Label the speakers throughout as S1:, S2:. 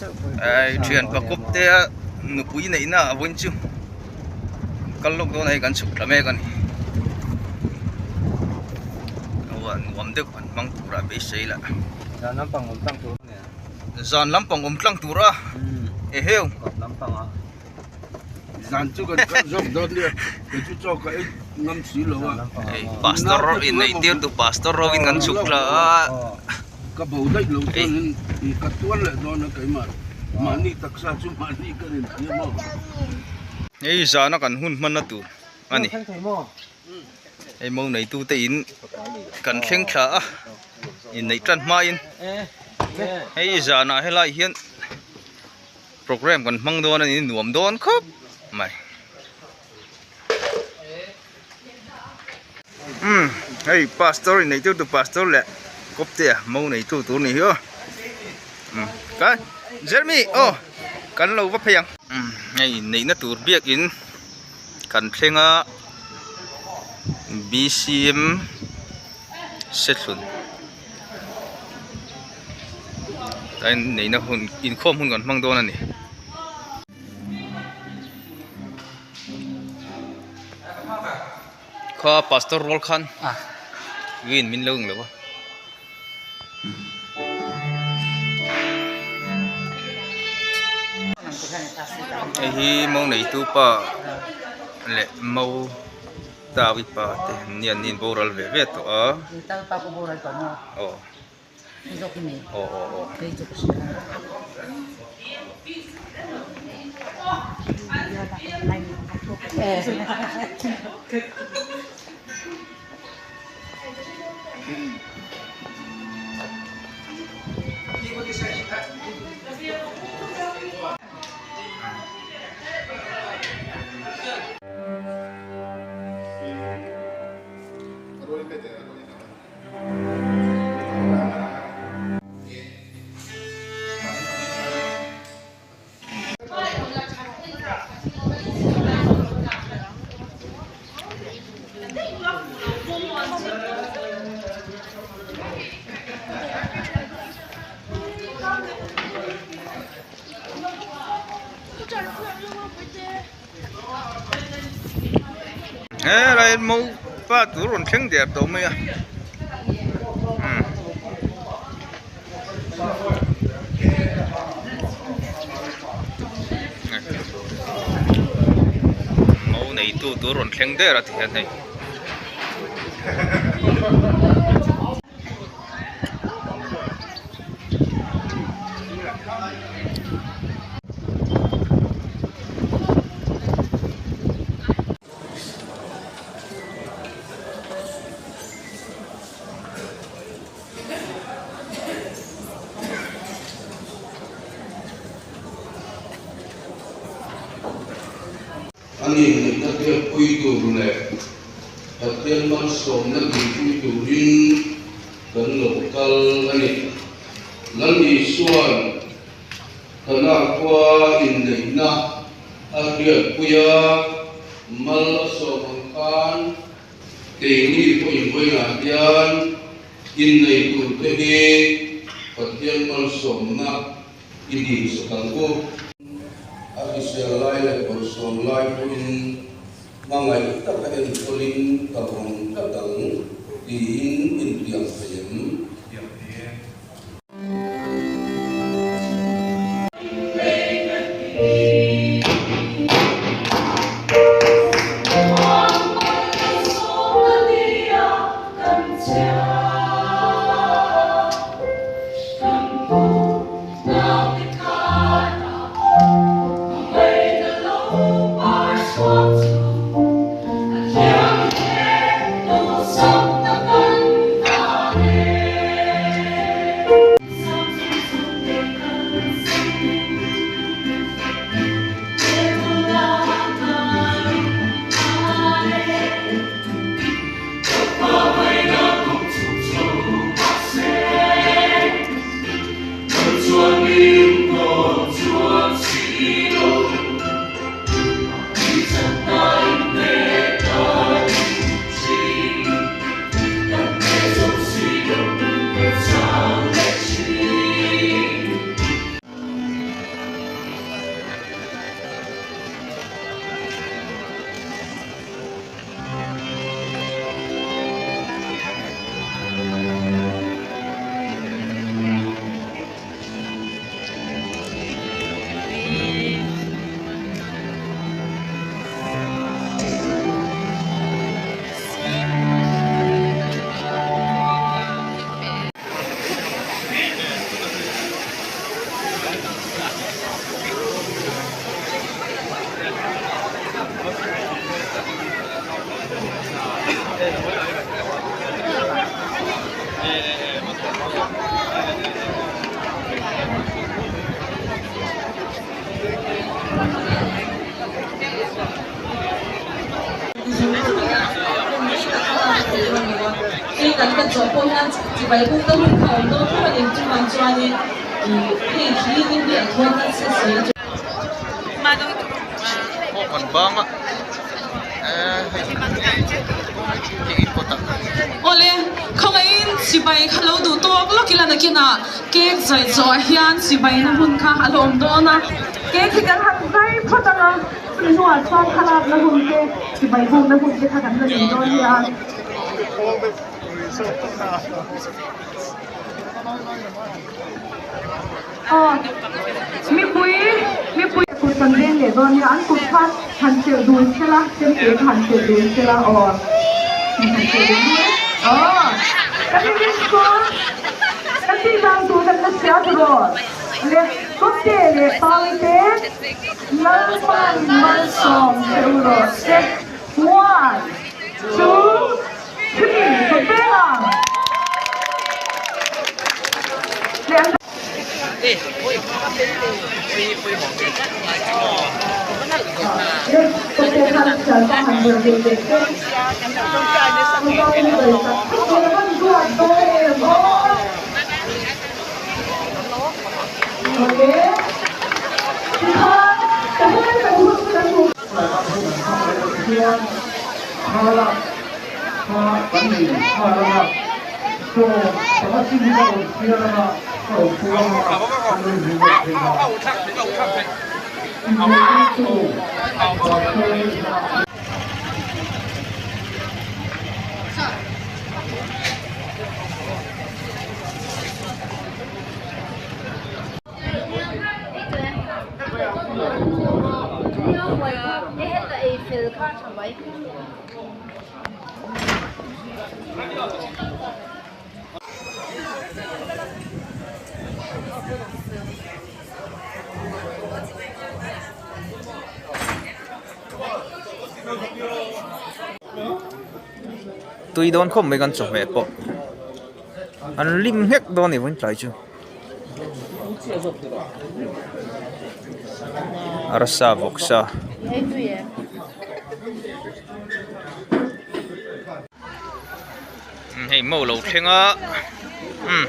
S1: Ai thian pakawp te a nupui neihna a vawiin chu kal lawk dawn a hei kan chhuk thla mek a ni aw nuam deuh an hmang tur a beisei lah
S2: zan lampang awm tlang tur ania
S1: zan lampang awm tlang tur a eheu
S3: zan chu kan kal zawk dawn nia kei chu chaw ka ei ngam si lo a
S1: hei pastor in neih tir tu pastor ho in kan chhuk thla a.
S3: Ka bo daih lo chuan in ka tuar leh dawn a keimah mahni taksa chu mahni ka rin thiam aw.
S1: Hei zana kan hun hmanna tur a ni. Hei mo neitu te in kan thleng thla a inneih tan hmain hei zanah helai hian program kan hmang dawn a ni nuam dawn khawp mai. Umm hei pastor inneih tir tu pastor leh kawpte a mo nei tu tur ni hi aw umm ka Jeremy aw kan lo va phei ang umm hei inneihna tur biakin kan thleng a B_C_M Sethlun tlai inneihna hun inkhawm hun kan hmang dawn a ni. Kha pastor rual khan win min lo englo a. Hei hi mo neitu pa leh mo tawi pa te an nia an inboral ve ve tawh a. Aw. Aw aw aw. Helai mopa tur rawn thleng der tawh mai a umm mo neitu tur rawn thleng der a ti hian hei.
S3: A nih nihna hriatpui tur leh Pathian malsawmna dinpui turin kan lo kal a ni. Lal Isua'n Kana khua inneihna a hriatpui a, mal a sawm ang khan keini pawhin vawiinah hian innei turte hi Pathian malsawmna i dihsak ang u. A hrisel lai leh bawlhsawm lai pawhin hmangaih taka enkawlin ka vawng tlat ang tiin intiang thei em?
S4: zawh pawh hian chibai bukna hun kha a awm dawn tho a ni. Chuvang chuanin ih hei hi ni ah chuan nasa si a.
S1: Pawh kan bang a eh hei hei in kawtah.
S4: Awle, khawngaihin chibai kha lo duh tawk lawk ila nakinah cake zai zawhah hian chibaina hun kha a la awm dawn a, cake hi kan han zai phawt ang a, chumi hnuah chuan thlalakna hun te chibai bukna hun te kha kan la nei dawn nia. Aw, mipui, mipui kut kan veng leh dawn nia, an kut kha han chelh dun sela, chemte kha han chelh dun sela, aw, han chelh dun dun e, aw, kan in rin chuan kan tih dan tur kan la hria tiraw, le Kawtte leh Pawite Lalpan malsawm che u rawh se, one, two, three, kut veng ang.
S1: Tui dawn khawp mai kan chawhmeh pawh an lim nghek dawn a ni vawiin tlai chu arsa vawksa. Hei mo lo thleng a umm.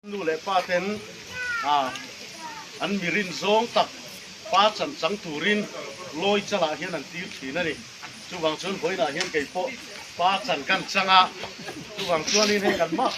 S5: Nu leh pa ten an mirin zawng tak pa chan chang turin lawi chalah hian an tir thin a ni. Chuvang chuan vawiinah hian kei pawh pa chan kan chang a, chuvang chuanin hei kan mah.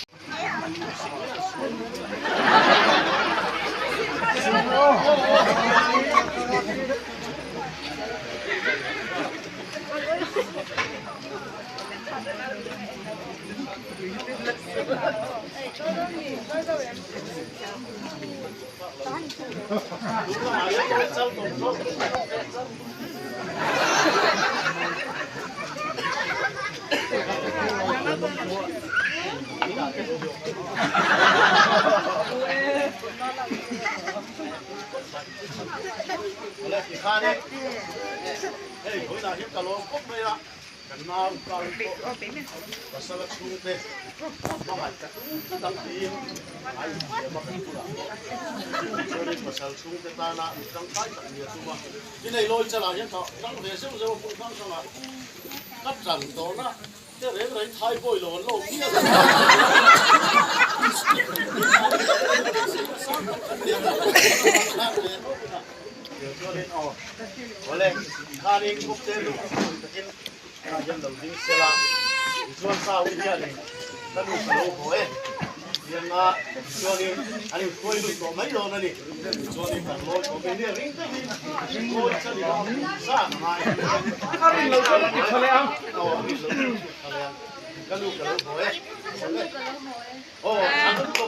S5: Kan nau kar pawh pasal a chhungte hmangaih tak tak ang tiin a inthiam a kan bulah pawh. Chuanin pasal chhungte tana mi tangkai tak nia tum a, i nei lawi chalah hian ka tang ve zeuh zeuh a hmun hrang hrangah ka tan tawhna te reng reng thai bawi lo an lo awm mial a. Chuanin aw awle khanin kawpte luh takin Tah hian lo ding sel a, tichuan sa ui hianin ka nu ka lo haw e tiang a, tichuanin an inhruai lut tawh mai dawn a ni. Tichuanin kan lawi tawh mai nia ring takin lawi chan ila sa ka ngai a ni.
S2: A rin lo chuan a ti tha leh ang.
S5: Aw a rin lo chuan a ti tha leh ang. Ka nu ka lo haw e. Aw a rin lo.